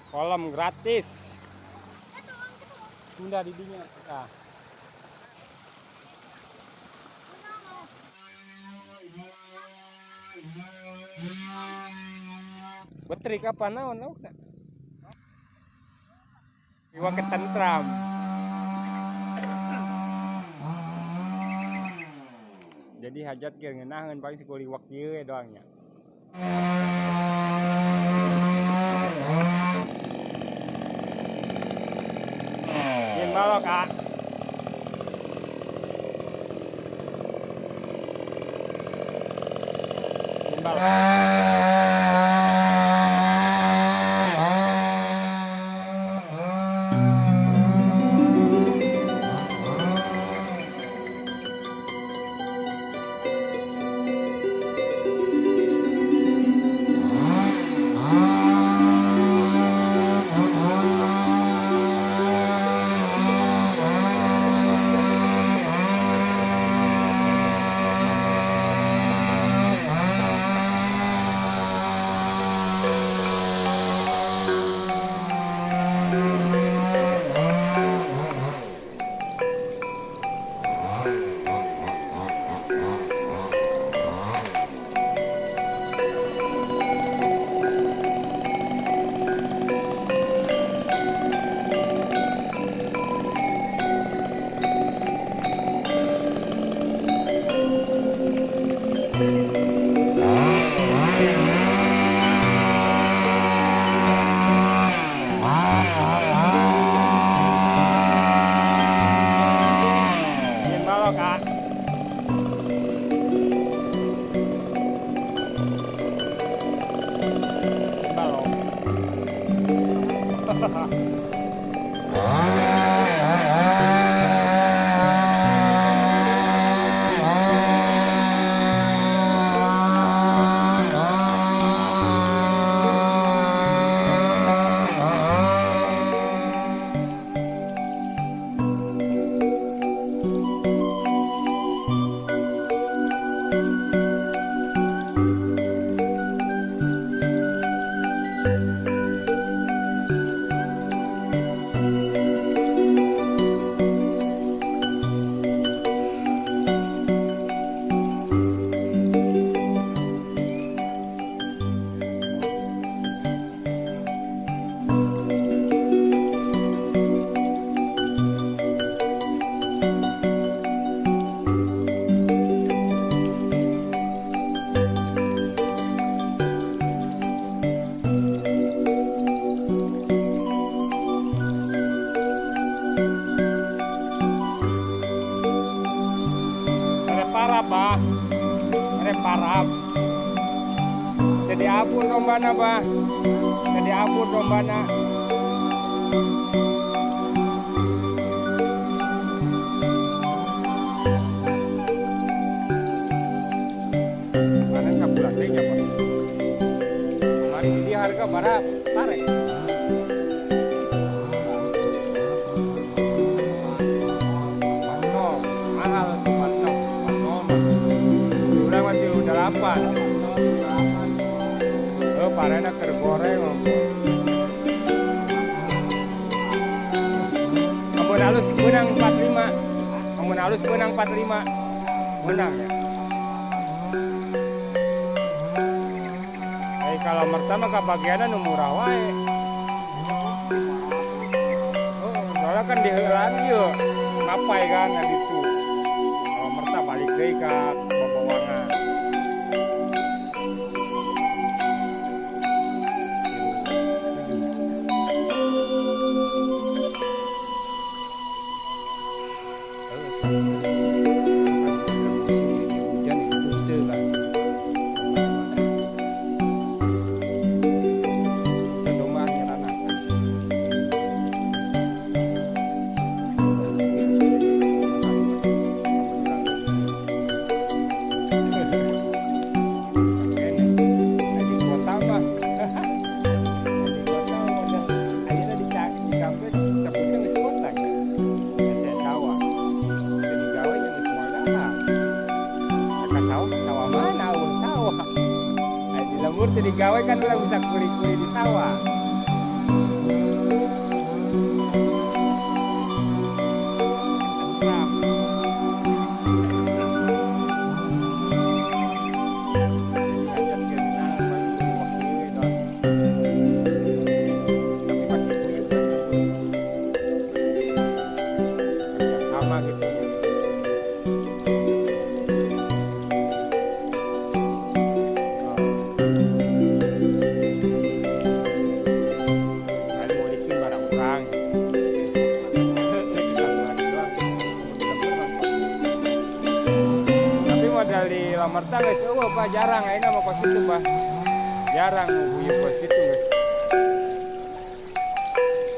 Kolam gratis. Tunda didinya. Ah. Betrik apa naon laukna? Iwak ketentram. Jadi hajat ge ngeunaheun paling sikul iwak ieu we doang nya. Yen balok ah. Yen balok. Jadi abun dombana bah, jadi abun dombana. Mana sabulan teh nya Pak? Kemarin ini harga berapa? Pare. Nol, mahal tuh 4 nol. Urang mah 38. Oh, parena keur goreng. Amun halus menang 45. Amun halus menang 45. Menang ya. Kalau pertama kebagianan nu murah wae. Oh, soalnya kan diheulaan ieu. Ngapai kan ditu. Kalau merta balik deui ka Babawangan. Hujan itu teu kan. Lembur teu digawe kan urang bisa kuli-kuli di sawah. mah jarang, ayeuna mah kos kitu, Bah. Jarang nu guyub kos kitu geus.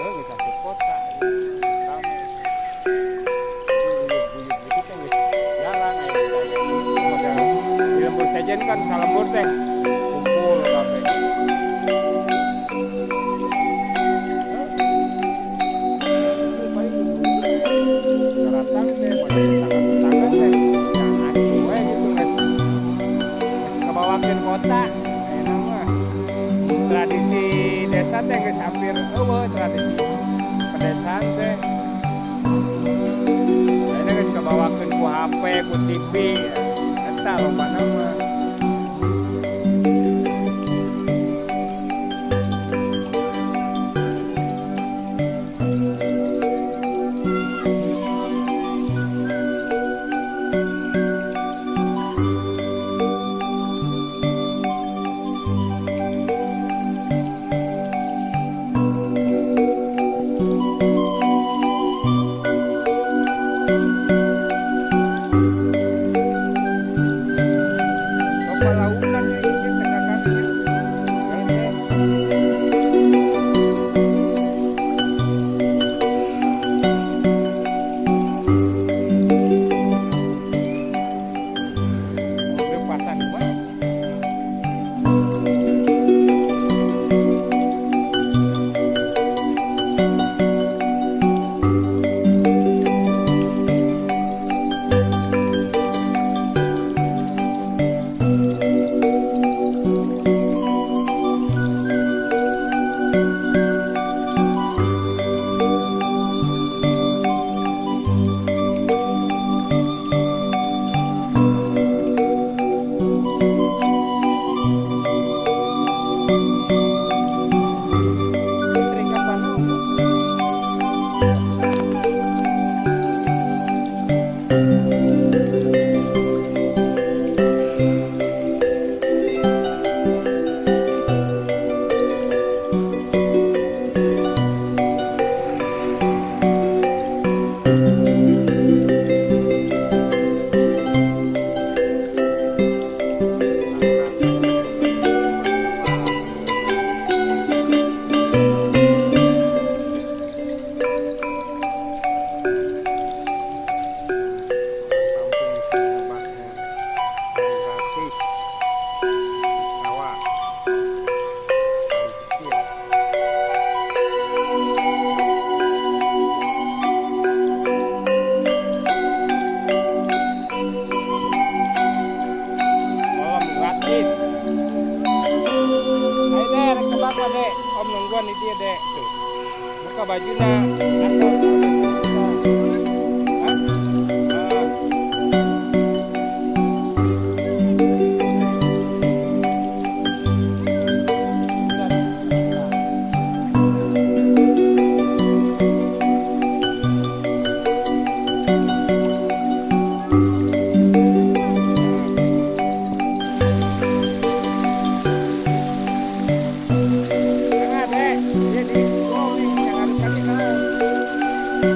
Heuh, geus asup kota. Rame. Guyub-guyub gitu teh geus jarang ayeuna. Model di lembur sejen kan salembur teh kumpul kabeh. Datang teh model tetangga-tetangga teh nah acuh we gitu geus geus kabawakeun kota ayeuna mah. Tradisi desa teh geus hampir eueuh, tradisi pedesaan teh. Ayeuna geus kabawakeun ku HP, ku TV, eta lobana mah. Loba laukan ya ieu teh kakak nya. Oke. Lepasan mah. Putri kapan? Kampung di sini nebaknya gratis di sawah kali kecil. Kolam gratis. Ayo deh, rek tebak lah dek. Om nungguan di dia dek. Tuh. Buka bajuna. Atau hah? Ah. Jangan dek, dia di oh, nih, jangan harus kasih tahu.